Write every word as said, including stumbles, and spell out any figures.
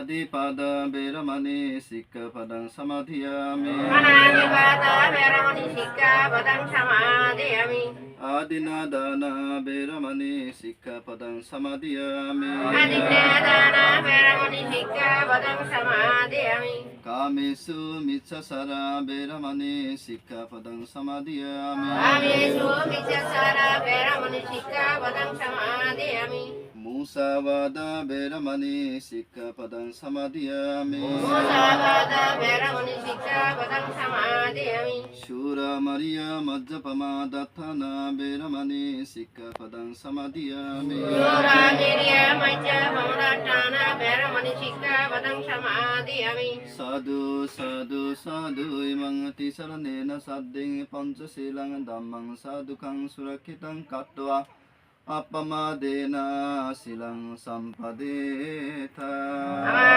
Panātipātā veramaṇī sikkhāpadaṃ samādiyāmi. Panātipātā veramaṇī sikkhāpadaṃ samādiyāmi. Adinnādānā veramaṇī sikkhāpadaṃ samādiyāmi. Adinnādānā veramaṇī sikkhāpadaṃ samādiyāmi. Kāmesu micchācārā veramaṇī sikkhāpadaṃ samādiyāmi. Kāmesu micchācārā veramaṇī sikkhāpadaṃ samādiyāmi. Musāvādā veramaṇī sikkhāpadaṃ samādiyāmi. Musāvādā veramaṇī sikkhāpadaṃ samādiyāmi. Surāmerayamajjapamādaṭṭhānā veramaṇī sikkhāpadaṃ samādiyāmi. Surāmerayamajjapamādaṭṭhānā veramaṇī sikkhāpadaṃ samādiyāmi. Sādhu sādhu sādhu, imaṃ tisaraṇena saddhiṃ pañcasīlaṃ dhammaṃ sādhukaṃ surakkhitaṃ katvā appamādena sīlaṃ sampādetha. Mama